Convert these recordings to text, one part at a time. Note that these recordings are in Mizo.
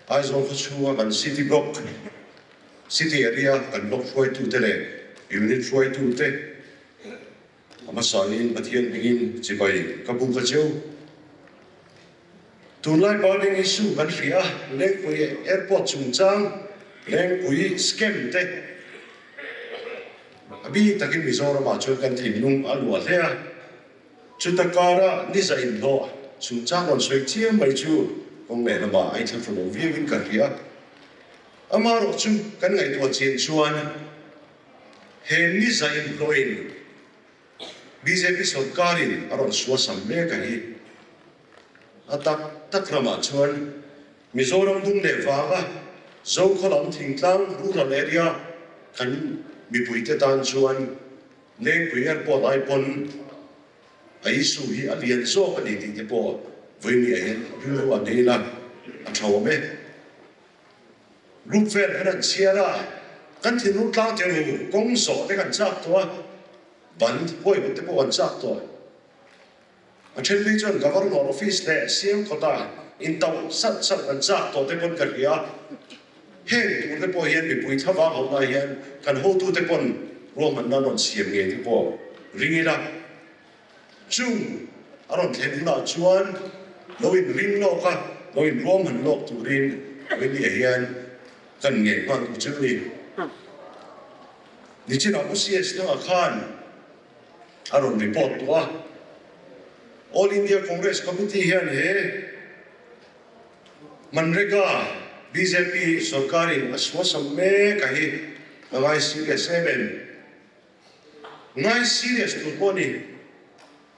Aizawl khawchhunga kan City Block, City Area kan Block hruaitute leh Unit hruaitute a hmasain Pathian hmingin chibai ka buk a cheu. Tunlai burning issue kan hria a, Lengpui Airport chungchang, Lengpui scam te a bik takin Mizoramah chuan kan thinlung a luah hle a. Chuta kara niza inhlawh chungchang rawn sawi chiam mai chu kawng leh lamah a inthlahrun lo viauin ka hria. Amaherawh chu kan ngaihtuah chian chuan he niza inhlawhin bjp sorkarin a rawn suasam mek a hi. A tak tak ramah chuan Mizoram dung leh vanga Zokhaw lam thingtlang rural area kan mipuite tan chuan Lengpui Airport ai pawn a issue hi a lian zawk a ni tih te pawh vawinia hian rilru a nei la a tha awm e. Group vel khan an chhiar a, kan thinur tlang te ru kawng zawh te kan chak tawh a, bandh huaihawt te pawh kan chak tawh. A then phei chuan Governor Office leh CM khawta intauh salh salh kan chak tawh te pawn ka hria. Heng tur te pawh hian mipui thlavang ho lai hian kan hotute pawn ruahmanna an rawn siam ngei te pawh ring ila. Chung a rawn thlen hunah chuan lo inring lawk a, lo inruahman lawk turin Winnie-a hian kan ngei nghal tur chu a ni. Nichinah Pu CS Thanga khan a rawn report tawh a. All India Congress Committee hian he Manrega bjp sorkarin a suasam mek a hi a ngai serious em em. Ngai serious tur pawh a ni.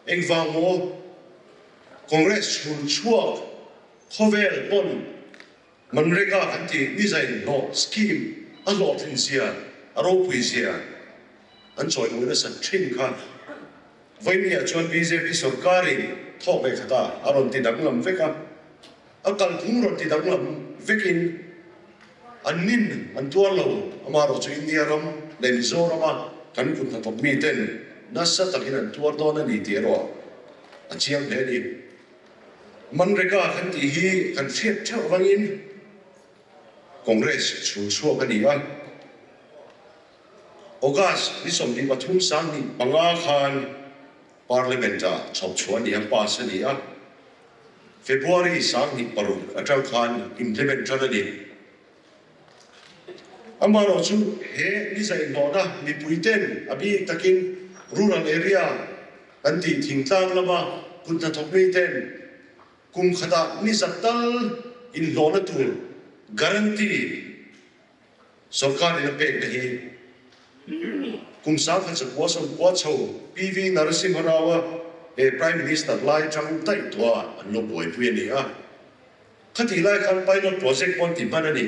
Engvang maw Congress chhul chhuak khawvel pawn Manrega kan tih nizain hlawh scheme a hlawhtlin zia, a ropui zia an chawimawi nasat thin kha. Vawinia chuan bjp sorkarin thawk leh khatah a rawn ti danglam vek a, a kalphung rawn ti danglam vekin an nin an tuar lo. Amaherawhchu India ram leh Mizorama kan kut hnathawk miten nasa takin an tuar dawn a ni tih erawh a chiang hle a ni. Manrega kan tih hi kan hriat theuh avangin Congress chhul chhuak a ni a. August ni 23 2005 khan Parliament-ah chhawp chhuah a ni a, pass a ni a. February 2006 atang khan implement tan a ni. Amaherawh chu he ni zaihhnawhna mipuiten a bik takin rural area kan tih thingtlang lama kut hnathawk miten kum khatah ni zat tal inhlawhna tur guarantee sorkarin a pekna hi kum 1990 chho PV Narasimha Rao-a he Prime Minister lai atang daih tawha an lo buaipui a ni a. Khatih lai khan pilot project pawn ti hman a ni.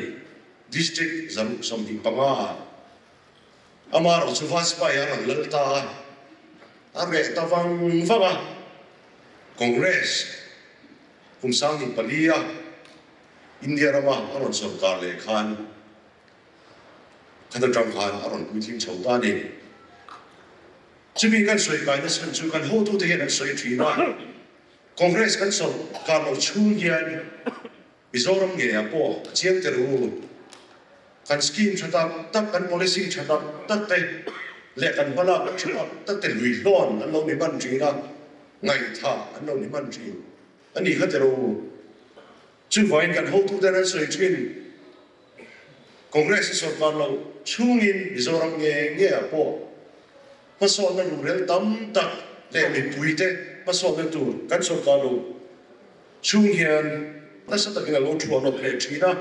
District 125 ah amaherawh chu Vajpayee a rawn lal ta a, a reh ta vang vang a. Congress kum 24 a India rama a rawn sorkar leh khan khat atang khan a rawn puitling chho ta a ni. Chumi kan sawi kaina chhan chu kan hotute hian an sawi thin a. Congress kan sawrkar lo chhung hian Mizoram ngeiah pawh a chiang tel u. Kan scheme tha tak tak, kan policy tha tak tak te leh kan hmalak tha tak tak te lui hlawn an lo ni hman thin a, ngaihthah an lo ni hman thin a ni kha tel u. Chuvangin kan hotuten an sawi thin Congress sawrkar lo chhungin Mizoram nge ngeah pawh hmasawnna ruhrel tam tak leh mipuite hmasawnna tur kan sawrkar lo chhung hian nasa takin a lo thuanawp leh thin a.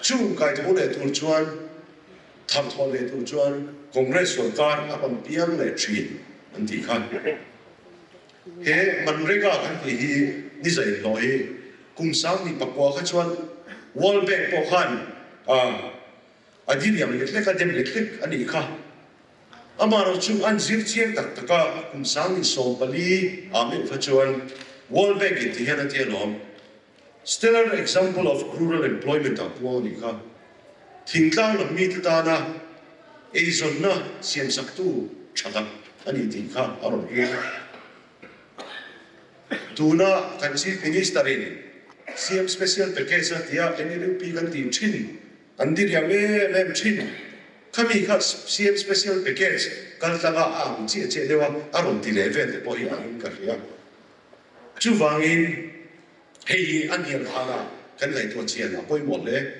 Chung kaitho leh tur chuan, tharthawh leh tur chuan Congress sawrkar a rawn piang leh thin an tih kha. He Manrega kan tih hi ni zainhlawh hi kum 2009 kha chuan World Bank pawh khan a diriam lek lek a, dem lek lek a nih kha. Amaherawh chu an zir chiang tak tak a, kum 2014 ah meuh kha chuan World Bank in ti hian a ti alawm. Stellar example of rural employment ah puang a nih kha. Thingtlang lam mite tana eizawnna siamsaktu tha tak a ni tih kha a rawn hmu. Tuna kan Chief Minister in. CM Special Package a tia NLUP kan tih thin, an diriam em em thin. Khami kha CM Special Package kaltlanga a ang chiah chiah deuh a, a rawn ti leh vel te pawh hi angin ka hria. Chuvangin hei hi a hnial hana kan ngaihtuah chian a pawimawh hle.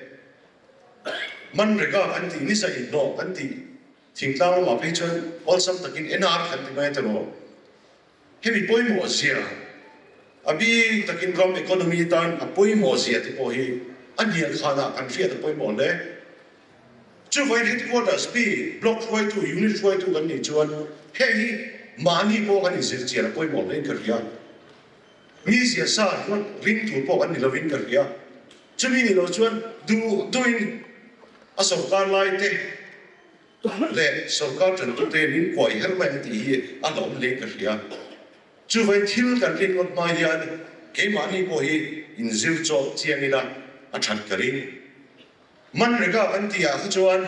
Manrega kan tih, nisa inhlawh kan tih thingtlang lamah phei chuan awlsam takin NR kan ti mai a tiraw? Hemi pawimawh zia, a bik takin ram economy tan a pawimawh zia te pawh hi a hnial khanah kan hriat a pawimawh hle. Chuvangin headquarters pi, block hruaitu, unit hruaitu kan nih chuan heng hi mahni pawh kan inzir chian a pawimawh hlein ka hria. Mi zia sa ringawt ring tur pawh kan ni lovin ka hria. Chumi ni lo chuan duh duhin a sawrkar lai te leh sawrkar tantute min kuai her mai ang tih hi a hlauhawm hlein ka hria. Chuvangin thil kan rin ngawt hma hian keimahni pawh hi inzir chawp chiang ila a that ka ring. Manrega kan tih ah kha chuan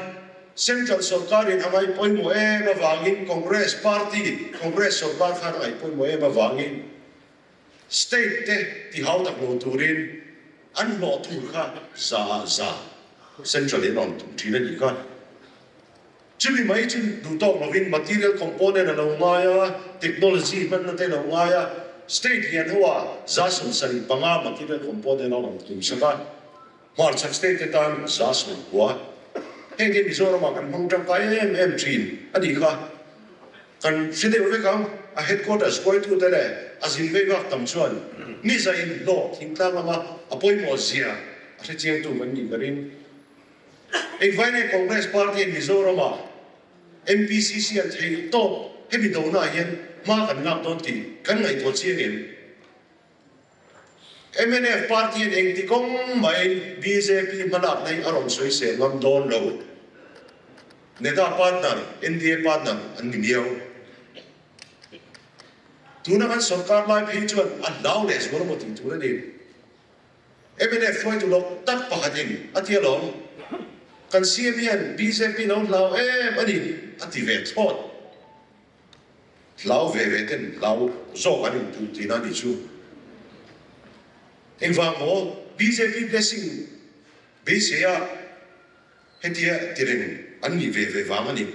Central sawrkarin a ngaih pawimawh em avangin Congress party, Congress sawrkar khan a ngaih pawimawh em avangin State te ti hau tak lo turin an hlawh tur kha za ah za Central in a rawn tum thin a nih kha. Chumi mai chu duh tawk lovin material component a lo ngai a, technology hmanna te a lo ngai a, State lian ho ah 75% material component a rawn tum sak a. Hmarchhak state te tan 90%. Heng hi Mizoramah kan hmang tangkai em em thin a nih kha. Kan hre deuh vek ang, a headquarters hruaitute leh a zin vei vak tam chuan ni za inhlawh thingtlang lama a pawimawh zia a hre chiangtu kan nih ka ring. Engvainge Congress party in Mizoramah MPCC an theih tawp hemi donaah hian hma kan lak dawn tih kan ngaihtuah chiang em? Mnf party in engti kawng mahin bjp hmalakna hi a rawn sawisel ngam dawn lo. Neda partner, NDA partner an ni miau. Tuna kan sorkar lai phei chuan a hlau leh zual maw tih tur a ni. Mnf hruaitu lawk tak pakhatin a ti alawm, kan CM hian bjp lo hlau em a ni a ti ve thlawt. Hlau ve ve ten hlau zawk an inpuh tihna a nih chu. Engvang maw bjp blessing beiseia hetia ti reng an nih ve ve vang a ni.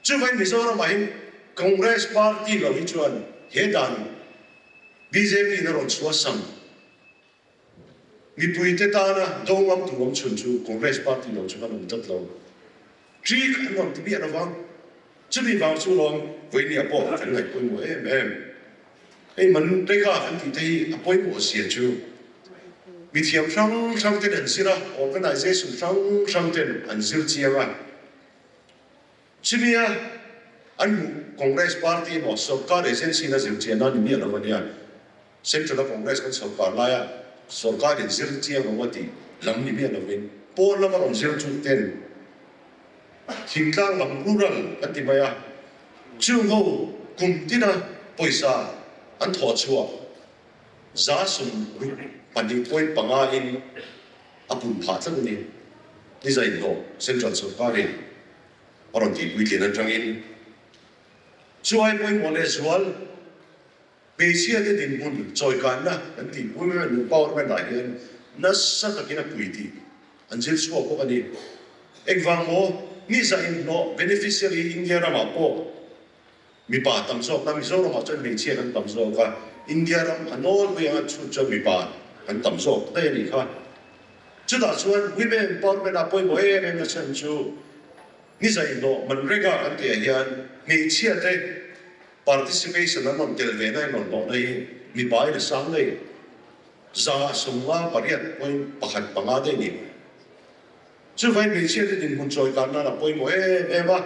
Chuvangin Mizoramah hian Congress party lo hi chuan he dan bjp in a rawn chhuahsam. Mipuite tana do ngam tur awm chhun chu Congress party lo chu kan awm tlat lo. Trick an rawn ti miah lovang. Chumi vang chu lawm Vawinia pawh kan ngaih pawimawh em em. Hei Manrega kan tih te hi a pawimawh zia chu mithiam hrang hrang ten an zir a, organisation hrang hrang ten an zir chiang a. Chumia an hmuh Congress party emaw sorkar agency in a zir chian a ni miah lo ania. Central a Congress kan sorkar laia sorkar in zir chiang lo a tih lam ni miah lovin pawn lama rawn zir chu ten thingtlang lam rural kan ti mai a, chung ho kum tina pawisa an thawh chhuah 62.5% in a pun phah tlat a ni. Ni za inhlawh Central sorkarin a rawn tihpuitlin atangin chu ai pawimawh lehzual Hmeichhia te dinhmun chawikanna kan tih Women Empowerment ah hian nasa takin a pui tih an zir chhuak bawk a ni. Engvang maw? Ni za inhlawh beneficiary India ramah pawh mipa tam zawk a, Mizoramah chuan hmeichhia kan tam zawk a, India ram a nawlpui anga chhut chuan mipa kan tam zawk daih a nih kha. Chutah chuan Women Empowerment ah pawimawh em em na chhan chu ni za inhlawh Manrega kan tih ah hian hmeichhia te Participation an rawn tel ve na in rawn hlawhna hi mipa in a sang daih 58.15 daih ni. Chuvangin hmeichhia te dinhmun chawi kan nan a pawimawh em em a,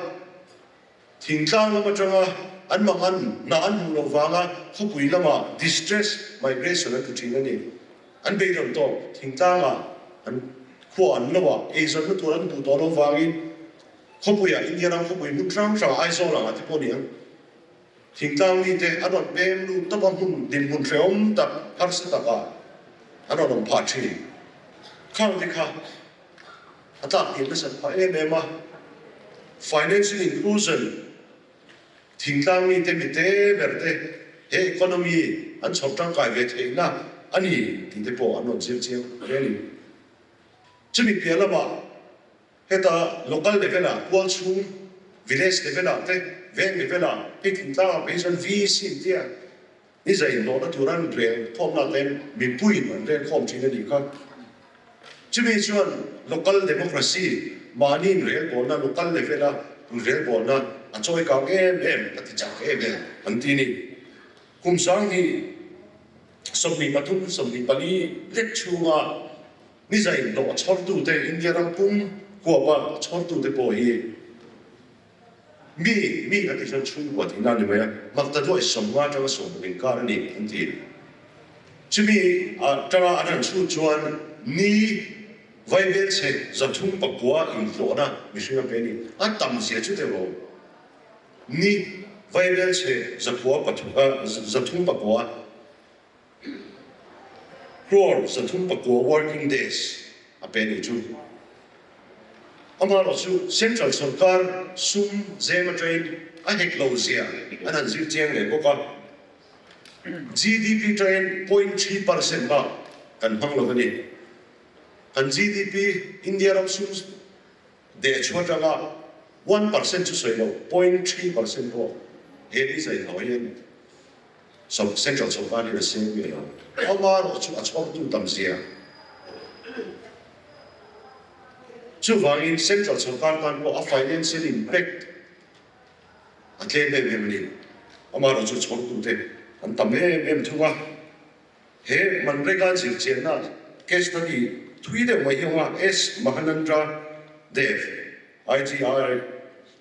thingtlang lam atanga an mangan hna an hmuh loh vanga khawpui lama distress migration an ti thin a ni. An beidawn tawk thingtlangah an khua an lo a, eizawnna tur an hmuh tawh loh vangin Khawpuiah India ram khawpui hmun hrang hrangah Aizawl angah te pawh ni ang. Thingtlang mite an rawn pem lut tawp a hmun dinhmun hrehawm tak harsa takah an rawn awm phah thin. Khang te kha a tlak hniam nasat phah em em a. Financial inclusion thingtlang mite mite ber te he economy an chhawr tangkai ve theihna. a ni tih te pawh an rawn zir chiang hle a ni. Chumi piah lamah heta local level ah tualchhung, village level ah te, veng level ah hei thingtlang ah phei chuan VC an tia ni zai inhlawhna tur an rel khawmna ah te mipuiin an rel khawm thin a nih kha. Chumi chuan local democracy, mahni inrelbawlna, local level a inrelbawlna a chawi kang em em, a ti chak em em an ti a ni. Kum 2023, 24 lek chhunga ni zai inhlawh a chhawrtute, India ram pum huapa a chhawrtute pawh hi mi, mi kan tih chuan chhungkua tihna a ni mai a, maktaduai 50 atanga 60 inkar a ni an ti. Chumi atanga an han chhut chuan ni vaibelchhe 309 inhlawhna mihring a pe a ni. A tam zia chu teh rawh. Ni vaibelchhe 309 crore 309 working days a pe a nih chu. Amaherawh chu Central sawrkar sum zem atangin a hek lo zia an han zir chiang leh bawk a. GDP atangin 0.3% bak kan hmang lo a ni. Kan GDP India ram sum deh chhuah atanga 1% chu sawi lo, 0.3% pawh he ni zai hlau hian Central sawrkar hian a seng ve lo. Amaherawh chu a chhawrtu tam zia. Chuvangin Central sawrkar tan pawh a financial impact a tlem em em a ni. Amaherawh chu chhawrtute an tam em em thung a. He Manrega zirchianna case study thui deuh mai hi awm a, S. Mahanandra Dev, IGR,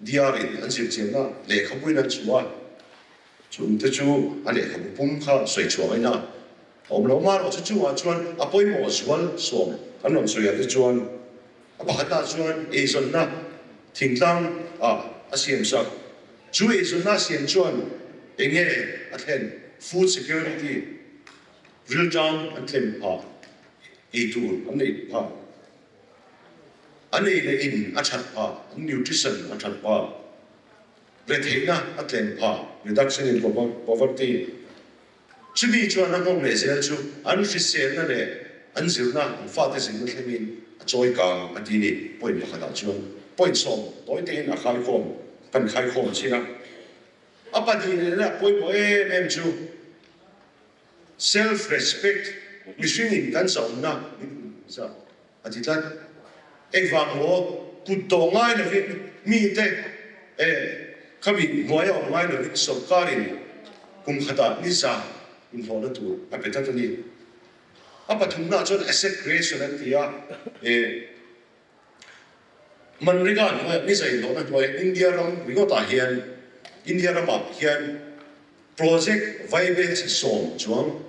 DR in an zirchianna lehkhabuin an chhuah a. Chungte chu a lehkhabu pum kha sawi chhuah ngaihna a awm lo. Amaherawh chu chungah chuan a pawimawh zual sawm an rawn sawi ah te chuan a pakhatah chuan eizawnna thingtlang ah a siam sak. Chu eizawnna a siam chuan enge a thlen? Food security, rilṭam an tlem phah, eitur an neih phah, an ei leh in a ṭhat phah, an nutrition a ṭhat phah. Retheihna a tlem phah, reduction in poverty. Chumi chuan a nghawng leh zel chu an hriselna leh an zirna, an fate zirna thlengin a chawi kang a ti ni. Point pakhatah chuan point sawm tawi tein a khaikhawm, kan khaikhawm chin a. A pahnih lehna pawimawh em em chu self-respect, mihringin kan zahawmna min hmuh zah. A ti tlat. Engvang maw kut tawh ngai lovin mite eh khami hnuaia awm ngai lovin sawrkarin kum khatah ni za inhlawhna tur a pe tlat a ni. A pathumnaah chuan asset creation an ti a, eh Manrega hnuaiah ni za inhlawhna hnuaiah India ram ringawtah hian India ramah hian project vaibelchhe sawm chuang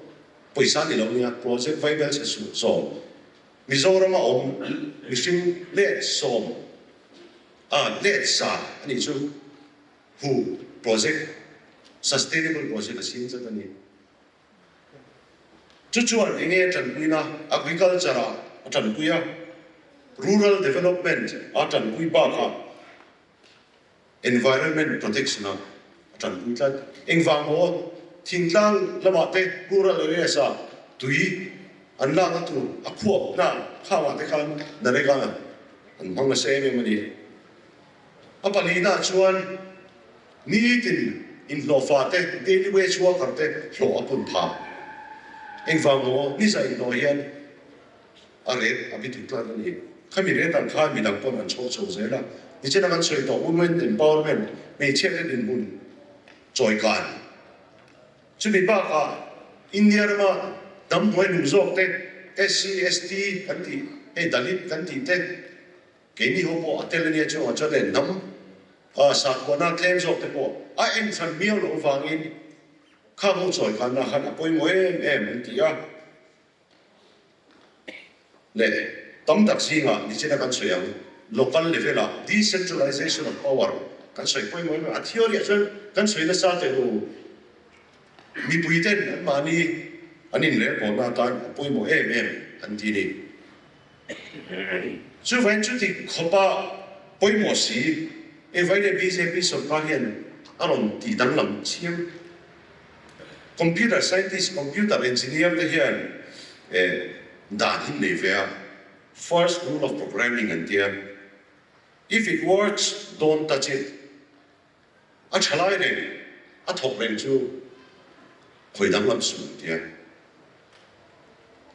pawisa ni lo nia project vaibelchhe sawm Mizorama awm mihring let sawm a let sa a nih chu hu project, sustainable project a siam zat a ni. Chu chuan enge a tanpuina agriculture ah a tanpui a, rural development a tanpui bakah Environment protection a a tanpui tlat. Engvang maw thingtlang lamah te rural areas ah tui an lakna tur a khuap hna khangah te khan NAREGA an hmang nasa em em a ni. A pahnihna chuan nitin inhlawhfa te daily wage worker te hlawh a pun phah. Engvang maw nizah inhlawh hian A ret a bituk tlat a ni. Khami ret ang khan midang pawn an chhawk chho zel a. Nichin a kan sawi tawh women empowerment, hmeichhiate dinhmun chawi kan. Chumi bakah India rama hnam hnuai hnung zawk te, SC, ST kan tih, hei Dalit kan tih te, keini ho pawh a tel a nia chungah chuan leh hnam sakhuana tlem zawk te pawh a enthlan miau loh avangin khang ho chawi kanna khan a pawimawh em em an ti a. Leh tam tak zingah nichina kan sawi ang, local level ah decentralization of power kan sawi pawimawh em em a, theory ah chuan kan sawi nasa teh ru, mipui ten an mahni an inrelbawlna atan a pawimawh em em an ti ni. Chuvain chuti khawpa pawimawh si, engvai leh bjp sawrkar hian a rawn tih danglam chiang. Computer scientist, computer engineer te hian. Dan hi nei ve a, first rule of programming an tia, if it works, don't touch it. A tha lai reng, a thawk reng chu khawi danglam suh an tia.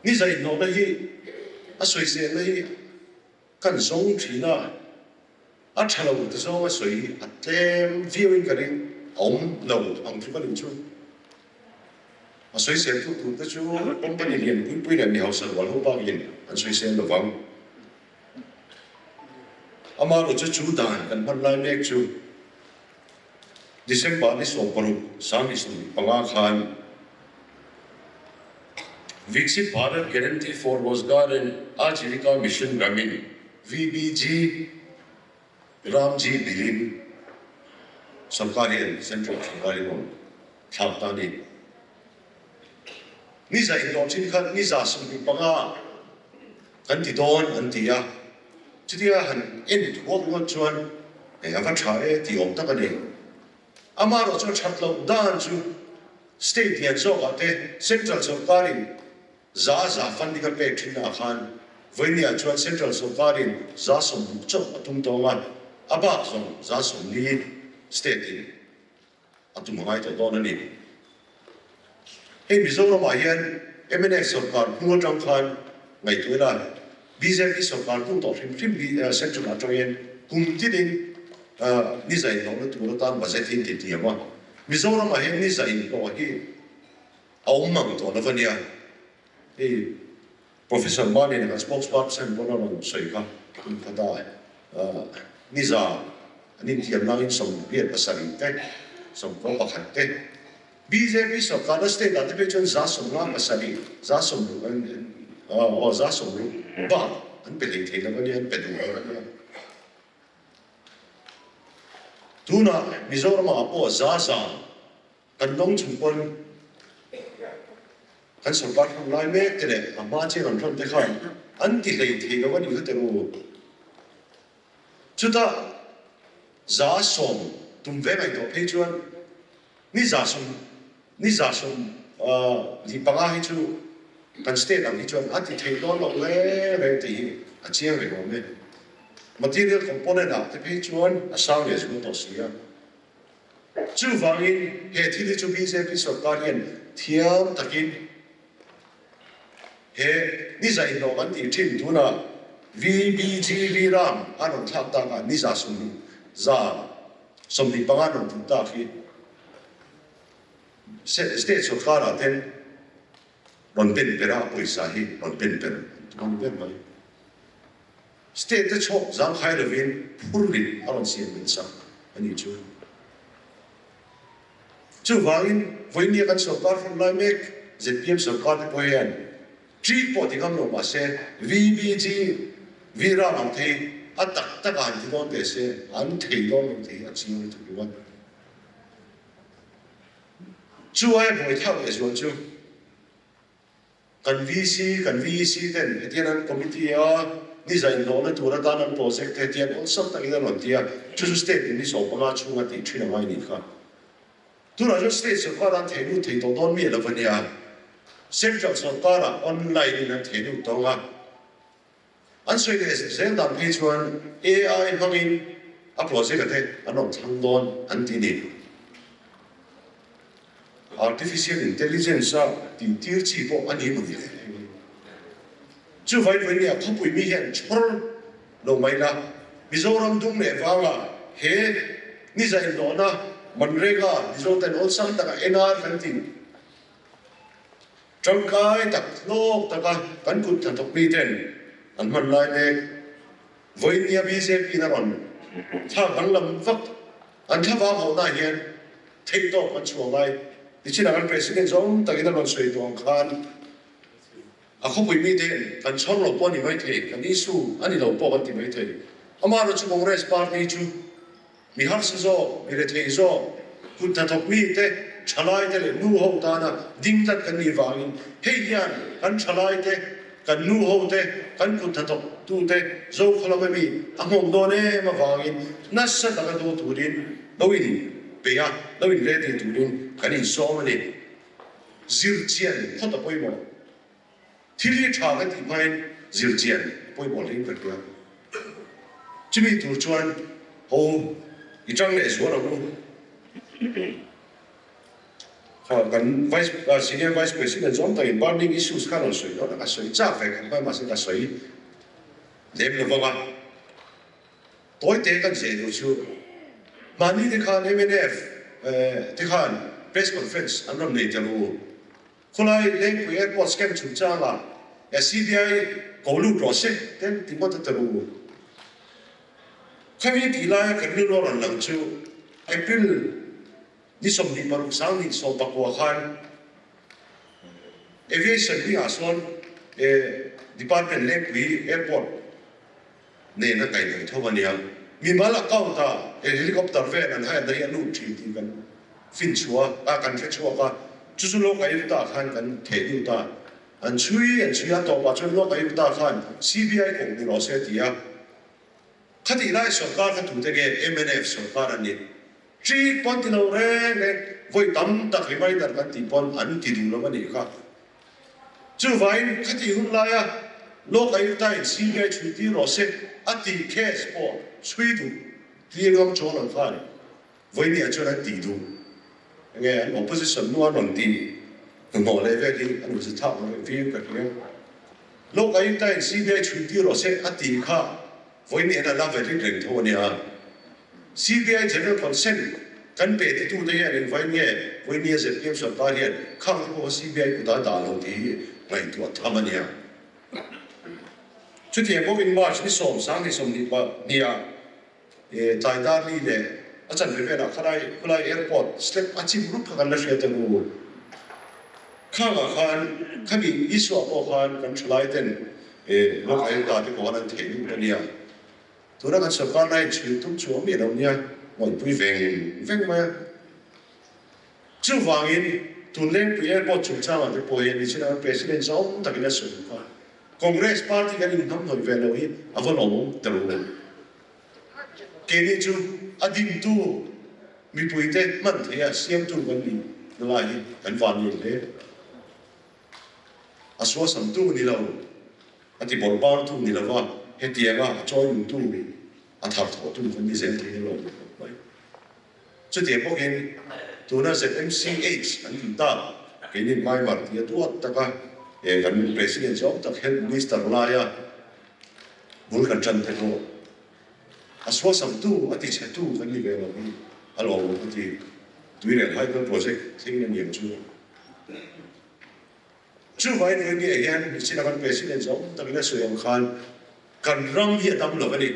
Ni zainhnawhna hi a sawiselna hi kan zawng thin a, a tha lo ti zawng a sawi hi a tlem viau in ka ring, a awm lo ang tluk a nih chu. A sawisel tu tur te chu company lian pui pui leh mi hausa rual ho bakin an sawisel lo vang. Amaherawh chu chu dan kan hman lai mek chu December ni 16 2025 khan Viksit Bharat Guarantee for Rozgar and Aajeevika Mission Gramin, VBG, Ramji Bill-in sorkar hian Central sorkar hi rawn thlak ta a ni. Ni za inhlawh thin khan ni za 25 kan ti dawn an ti a, chutia han en thuak ringawt chuan hei a va tha e tih awm tak a ni. Amaherawh chu a that loh dan chu state lian zawkah te central sorkarin za za funding a pek thin ah khan vawinia chuan central sorkarin za 60 chauh a tum tawng a, a bak zawng za 40 state in a tum a ngai tawh dawn a ni. Hei Mizoramah hian mnf sorkar hnu atang khan ngaihtuah ila bjp sorkar hnu tawh hrim hrim hi central atangin kum tinin ni za inhlawhna tur atan budget hi an ti hniam a. Mizoramah hian ni za inhlawh hi a awm mang tawh lo a nia. Hei Professor Mani leh kan spokesperson pawn a rawn sawi kha kum khat a niza an inthiam laiin 87 te, 91 te bjp sorkarna state ah te phei chuan 57, 60 an aw 60 bak an pe hlei thei lo a nia, an pe duh lo a nia. Tunah Mizoramah pawh za za Kan dawng chung pawn kan sorkar hman lai mek te leh a hma chiang an hrawn te khan an ti hlei thei lo a nih kha teh u. Chutah 100 tum ve ngaih tawh phei chuan ni 100 ni 125 hi chu kan state ang hi chuan a ti thei dawn lo reng reng tih hi a chiang reng awm e. Material component ah te phei chuan a sang leh zual tawh si a. Chuvangin he thil hi chu bjp sorkar hian thiam takin he niza inhlawh kan tih thin tunah VBGV ram a rawn thlak tak a, niza 25 an rawn tum tak hi state sorkarah ten rawn pen per a, pawisa hi rawn pen per an tum a ni ber mai. State te chhawk zangkhai lovin phurrit a rawn siam belh sak a nih chu. Chuvangin vawinia kan sorkar hrawn lai mek zpm sorkar te pawh hian ṭik pawh ti ngam lo mah se VBG Viram ang thei a tak tak ah han ti dawn teh se an thei dawn lo tih hi a chiang lutuk ringawt. Chu aia buaithlak lehzual chu. Kan VC, kan VEC ten hetiang an committee a ni zainhlawhna tur atan an project te hetiang awlsam takin an rawn ti a, chu chu state in ni 15 chhunga tih thin a ngai nih kha. Tunah chuan state sorkar an thei lut thei tawh dawn miah lo a nia. Central sorkarah online in an thei lut tawng a. An sawi leh zel dan phei chuan AI hmangin a project a te an rawn thlang dawn an ti ni. Artificial intelligence a tih tir chi pawh a ni maw ni le? Chu vai vawi nia khawpui mi hian chhawr lo mai la, Mizoram dung leh vanga he ni zainhlawhna Manrega Mizo ten awlsam taka NR kan tih Tangkai tak hlawk taka kan kut hnathawk mi ten an hman lai mek vawinia bjp in a rawn thlak danglam vak an thlavang hauhna hian theihtawp kan chhuah ngai. Nichinah kan President zawng takin a rawn sawi tawh ang khan a khawpui mi ten kan chhawr lo pawh a ni maithei, kan issue a ni lo pawh kan ti maithei. Amaherawhchu Congress party chu Mi harsa zawk, mi rethei zawk, kut hnathawk mite, thalaite leh nu ho tana ding tlat kan nih vangin hei hian kan thalaite, kan nu hote, kan kut hnathawk tute Zokhaw lama mi a nghawng dawn em avangin nasa taka do turin lo in peih a, lo in ready turin kan insawm a ni. Zir chian phawt a pawimawh. Thil hi tha ka tih hmain zir chian a pawimawh hlein ka hria. Chumi tur chuan ho i tang leh zual ang u. Kha kan Vice Senior Vice President zawng takin burning issues kha rawn sawi dawn a, ka sawi chak ve khat mai mahse ka sawi lem lo vang a. Tawite kan zeh duh chu mahni te khan mnf te khan press conference an rawn nei tel u. Khawlai Lengpui Airport scam chungchangah CBI ko lut rawh se ten ti ngawt a tel u. Khami tih laia kan rilru a rawn lang chu April ni 26 2019 khan Aviation hmingah sawn Department Lengpui Airport nen a kaihhnawih tho a nia. Mimal account ah he helicopter vel an hire na hi a lut thin tih kan finchhuah a, kan hre chhuak a, chu chu Lok Ayukta khan kan theh lut a, an chhui an chhui a, tawpah chuan Lok Ayukta khan CBI koh ni rawh se a ti a. Khatih lai sawrkar kha tute nge mnf sawrkar an ni? Ṭik pawn ti lo reng reng, vawi tam tak reminder kan tih pawn an ti duh lo a nih kha. Chuvangin khatih hun laia Lok Ayukta-in CBI chhui tir rawh se a tih case pawh chhui duh tir ngam chuang lo khan vawinia chuan an tih duh. Enge an opposition nu an rawn tih hnuhnawh leh vel hi an rawn zithlak lo reng viau ka hria. Lok Ayukta-in CBI chhui tir rawh se a tih kha vawinia an la valid reng tho a nia. CBI General Consent kan pe titute hian engvain nge Vawinia zpm sorkar hian khang te pawh kha CBI kutah a dah lo tih hi ngaihtuah tham a nia. Chutiang bawkin March ni sawm 2020 ah tlai dar li leh a chanve velah khalai khulai airport slab a chim rup kha kan la hriat ang u. Khangah khan khami Isua pawh khan kan thalai ten lawk airta te pawh khan an theih lut a nia. Tuna kan sorkar lai chhui tum chu awm miah lo nia, ngawihpui veng veng mai a. Chuvangin tun Lengpui Airport chungchangah te pawh hian nichina kan President zawng takin a sawi kha Congress party kan inhnamhnawih ve lo hi a va lawmawm ta lo. Keini chu a dintu mipuite hman theiha siamtu kan nih na lai hi kan vannial hle. A suasamtu ni lo. A ti bawrhbartu ni lova, hetianga a chawinungtu, a tharthawhtu kan ni zel thei a lawm khawp mai. Chutiang bawkin tuna ZMCH an tih tak, keini Myanmar tia duat taka he kan President zawng tak Health Minister laia bul kan tan te pawh a suasamtu, a tichhetu kan ni ve lo hi a lawmawm ka ti. Tuirel Hydro Project thleng a niang chu. Chuvangin India hian Michina kan President zawng takin a sawi ang khan kan ram hi a dam lo a ni.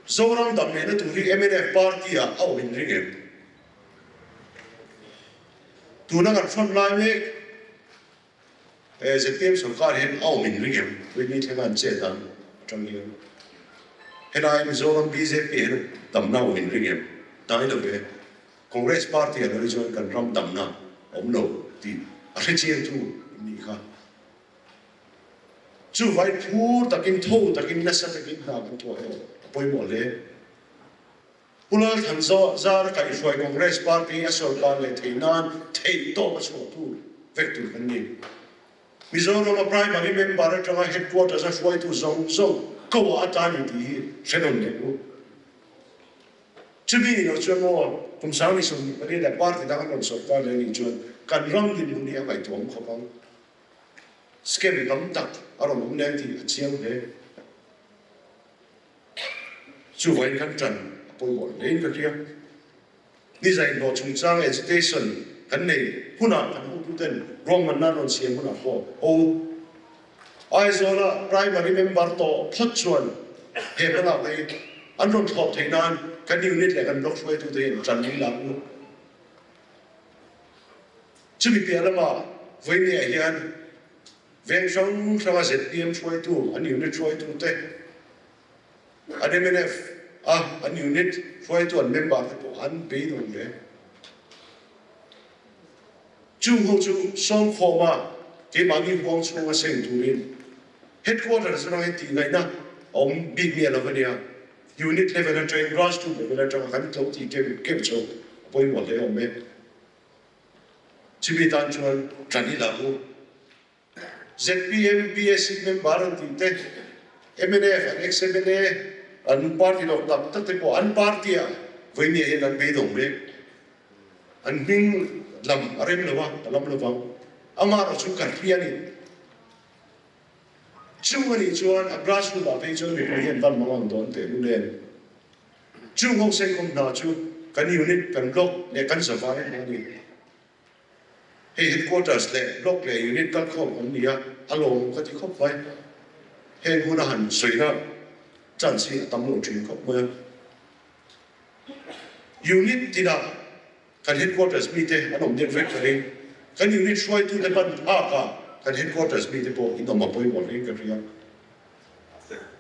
Zoram dam lehna tur hi mnf party ah a awm in ring em? Tuna kan front lai mek zpm sorkar hian a awm in ring em? Vawiin thlenga an chet dan atang hian helai Mizoram bjp hian damna a awm in ring em? Hnai lo ve. Congress party a lo chuan kan ram damna awm lo tih a hrechiangtu in nih kha. Chuvai phur takin, tho takin, nasa takin hna kan thawh erawh a pawimawh hle. Pu Lalthan Zar kaihhruai Congress party a sawrkar leh theih nan theihtawp a chhuah tur vek tur kan ni. Mizorama primary member atanga headquarters a hruaitu zawng zawng ko ah a tan ni tih hi hre nawn leh u. Chumi ni lo chuan maw kum 2024 leh party dang an rawn sawrkar leh anih chuan kan ram dinhmun hi a ngaihtuahawm khawp ang. Scam tam tak a rawn awm leng tih a chiang hle. Chuvangin kan ṭan a pawimawh hlein ka hria. Ni zainhlawh chungchang agitation kan nei hunah kan hotuten ruahmanna an rawn siam hunah pawh o Aizawla primary member tawh phawt chuan he hmalakna hi an rawn thlawp theih nan kan unit leh kan block hruaitute hian ṭan ni lah u. Chumi piah lamah vawinia hian veng hrang hranga zpm hruaitu, an unit hruaitute, an mnf a an unit hruaitu an member te pawh an beidawng hle. Chung ho chu sawmkhawma keimahni huang chhunga seng turin Headquarters atang hian tih ngaihna a awm bik miah lo a nia. Unit level atangin grassroot level atanga kan tlo tih keuh keuh chu a pawimawh hle awm e. Chumi tan chuan tan i la u. Zpm PAC member an tih te, mnf an ex-MLA an party lawk tak tak te pawh an party ah vawinia hian an beidawng mek. An hming lam a rem lo a, ka lam lovang. Amaherawh chu ka hria a ni. Chung a nih chuan a grassroot ah phei chuan mipui hian van mang ang dawn teh lul em? Chung ho seikhawm hna chu kan unit, kan block leh kan zavai hna a ni. Hei headquarters leh block leh unit kalkhawm an ni a, a lawm ka ti khawp mai. Heng huna han sawina chance hi a tam lo thin khawp mai a. Unit tinah kan headquarters mite an awm deuh vek ka ring. Kan unit hruaitute ban phakah kan headquarters mite pawh in awm a pawimawh hle in ka hria.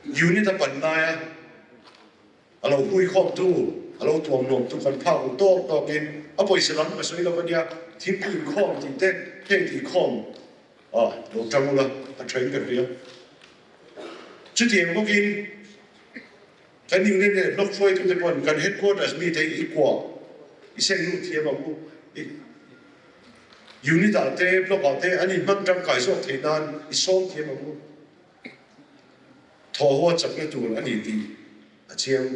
Unit a pan laia a lo hui khawmtu, a lo tuamnuamtu kan phak ru tawk tawkin a pawisa lam ka sawi lo a nia, thingpui inkhawm tih te heng tih khawm a lo tang ula a tha in ka hria. Chutiang bawkin kan unit leh block hruaitute pawn kan headquarters mite hi i kuah i seng lut thiam ang u. I unit ah te block ah te an inhman tangkai zawk theih nan i sawm thiam ang u. Thaw haw chakna tur a ni tih a chiang.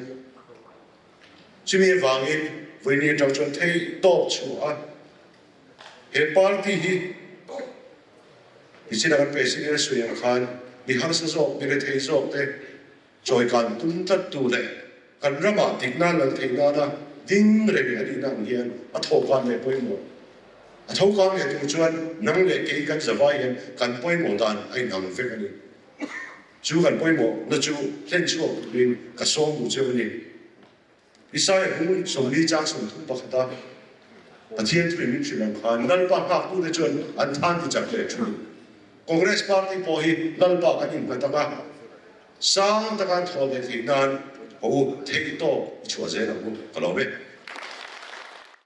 Chumi avangin vawiin atang chuan thei tawp chhuah a, he party hi nichin a kan president a sawi ang khan mi harsa zawk, mi rethei zawk te chawikan tum tlat tu leh kan ramah dikna lal theih nana ding reng a nihna ang hian a thawhkan leh pawimawh. A thawhkan leh tur chuan nang leh kei kan zavai hian kan pawimawh dan a inang vek a ni. Chu kan pawimawhna chu hlen chhuak turin ka sawm duh cheu a ni. Isaiah bung 40 chang 31 a Pathian thuin min hrilh ang khan Lalpa nghaktute chuan an than ti chak leh thin. Congress party pawh hi Lalpa kan innghat ang a, sang taka an thaw leh theih nan haw u, theihtawp i chhuah zel ang u, ka lawm e.